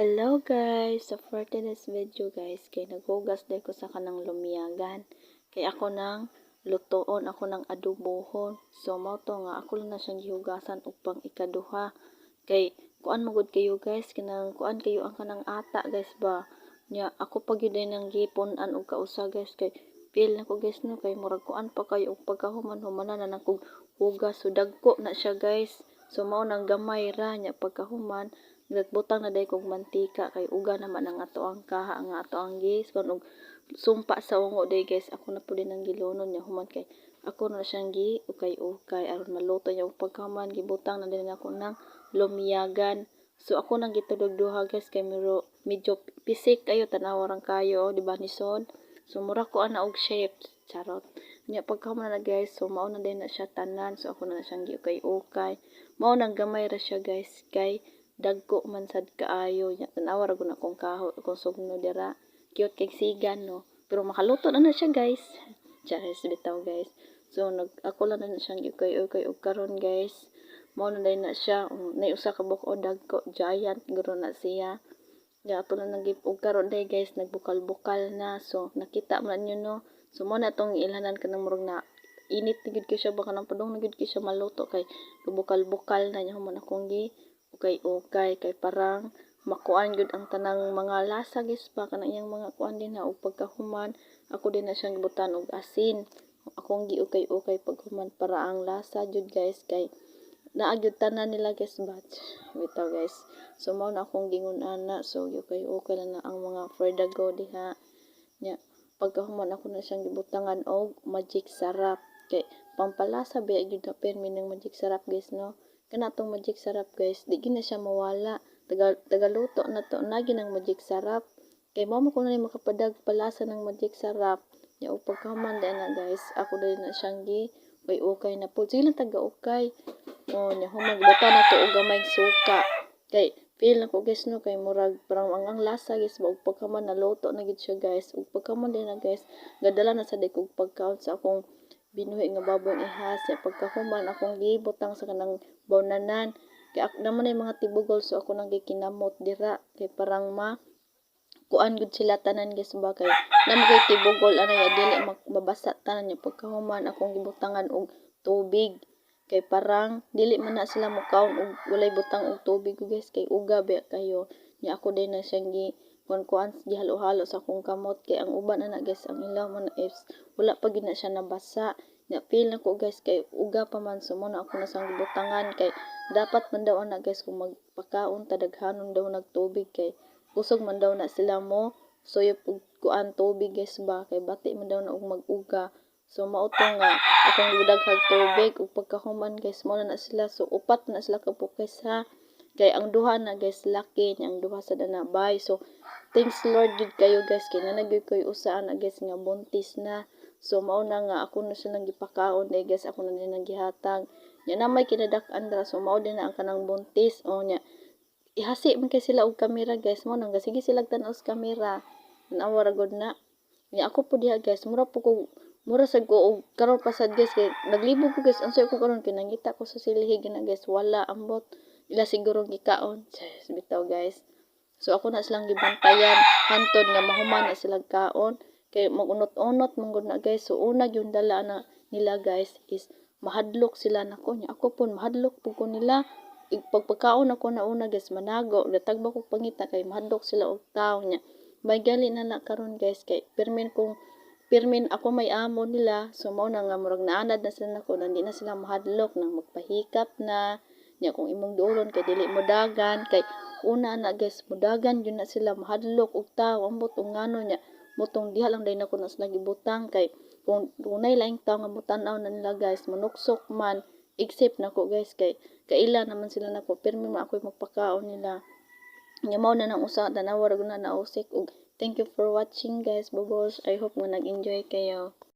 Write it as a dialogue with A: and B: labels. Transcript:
A: Hello guys! So for today's video guys, kay naghugas diay ko sa kanang lumiyagan. Kay ako nang lutoon, ako nang adobohon. So mao to nga ako lang na siyang gihugasan og pang ikaduha. Kay kuan magud kayo guys, kanang kuan kayo ang kanang ata guys ba. Nya ako pa gyud ay nang gipun-an og kausa guys, kay feel nako guys no, kay murag kuan pa kayo og pagkahuman humana na nang kog hugas. So dagko na siya guys. So mao nang gamay ra. Nya pagkahuman, nagbutang na diay kog mantika kay uga naman ang ato ang kaha nga ato ang gi kuan og sumpa sa ungo day guys. Ako na pud din ang gilunon. Nya human kay ako na siyang gi ukay-ukay aron maluto. Niya ug pagkahuman, gibutang na din ako ng lumiyagan. So ako nang gitudog duha guys, kay miro medyo pisik kayo. Tan-awa rang kayo, di ba nisod? So mura ko ana og shape, charot. Nya pagkahuman na guys, so mao na din na siya tanan. So ako na siyang giukay-ukay. Mao nang gamay ra siya guys, kay dagko man sad kaayo. Nya tan-awa ra gud akong kaho, akong sugno dira. Cute kay sigan no, pero makaluto na na siya guys. Charis bitaw guys. So nag ako lang na siyang giukay-ukay og karon guys, mao na din na siya. Nay usa ka buok dagko, giant guro na siya. Nya ato na nang og karon day guys, nagbukal-bukal na. So nakita man ninyo no. So mo na tong ilhanan kanang murag na init na gyud kay siya ba, kanang padung na gyud kay siya maluto kay bukal-bukal na. Nya human akong gi ukay-ukay kay parang makuan gyud ang tanang mga lasa guys pa, kanang iyang mga kuan din ha. Ug pagkahuman, ako din na siyang gibutan og asin. Akong giukay-ukay paghuman para ang lasa jud guys, kay naa gyud tanan nila guys batch bitaw guys. So mao na akong gingon ana. So giukay-ukay lang na ang mga for the go diha. Nya pagkahuman, ako na siyang gibutangan og Magic Sarap kay pampalasa ba gyud na permi ng Magic Sarap guys no. Kana tong Magic Sarap guys, di gyud na siya mawala. Taga tagaluto na to nagi ng Magic Sarap. Kay mao man ko na makapadag palasa ng Magic Sarap. Nya ug pagkahuman di na guys, ako dali na siyang gi ukay-ukay na pud. Sige lang taga-ukay. Oh, nya human gibutan nako og gamay suka. Kay feel nako guys no, kay murag parang ang lasa guys ba. Ug pagkahuman, naluto na gid siya guys. Ug pagkahuman din na guys, gadala na sad kog pagkaon sa akong binuhi nga baboy ihas. Nya pagkahuman, akong gibutang sa kanang bawnanan. Kay naman ay mga tibugol, so ako nang gikinamot dira kay parang ma kuan gud sila tanan guys ba, kay namo kay tibugol ana ya dili mabasa tanan. Nya pagkahuman, akong gibutangan og tubig kay parang dili man na sila mokaon og walay butang og tubig guys, kay uga ba kayo. Nya ako din na siyang gi kuan kuan, gihalo-halo sa akong kamot kay ang uban ana guys, ang ilaw man is wala pa gyud na siya nabasa. Nya feel nako guys kay uga pa man, so mo na ako na siyang gibutangan kay dapat man daw ana guys, kung magpakaon ta, daghanon daw nagtubig kay kusog man daw na sila mo suyop og kuan tubig guys ba, kay bati man daw na og mag-uga. So mao to nga akong gidaghag tubig. Ug pagkahuman guys, mao na na sila. So upat na sila ka buok guys ha, kay ang duha na guys laki, nya ang duha sad ana bay. So thanks Lord gid kayo guys, kay naa gyud koy usa ana guys nga buntis na. So mao na nga ako na silang gipakaon day guys, ako na din ang gihatag. Nya na may kinadak-an ra, so mao din na ang kanang buntis. O nya ihasi man kay sila og kamera guys, mo nang sige sila tan-aw sa kamera. Tan-awa ra gud na. Nya ako po diha guys, mura po ko, mura sad ko og karon pa sad guys, kay naglibog ko guys. Unsa ko karon kay nangita ko sa silhig na guys, wala, ambot ila siguro gikaon. Ches bitaw guys. So ako na silang gibantayan hantod nga mahuman na sila kaon kay magunot-unot man gud na guys. So una gyud dala na nila guys is mahadlok sila nako. Nya ako pud mahadlok pud ko nila. Pagpagkaon ako na una guys, manago gatagba ko pangita kay mahadlok sila og tawo. Nya may gali na na karon guys, kay pirmin kong pirmin ako may amo nila. So mao na nga murag naanad na sila nako, na di na sila mahadlok nang magpahikap na. Nya kung imong duolon kay dili mo dagan, kay una na guys, mudagan gyud na sila, mahadlok og tawo, ambot og ngano. Nya mutong diha lang din ako na sila gibutang kay kung dunay laing tawo nga motan-aw na nila guys, manuksok man except nako guys, kay kaila naman sila nako, pirmi man ako'y magpakaon nila. Nya mao na nang usa, tan-awa ra gud na nausik. Og thank you for watching guys, bubos. I hope nga nag-enjoy kayo.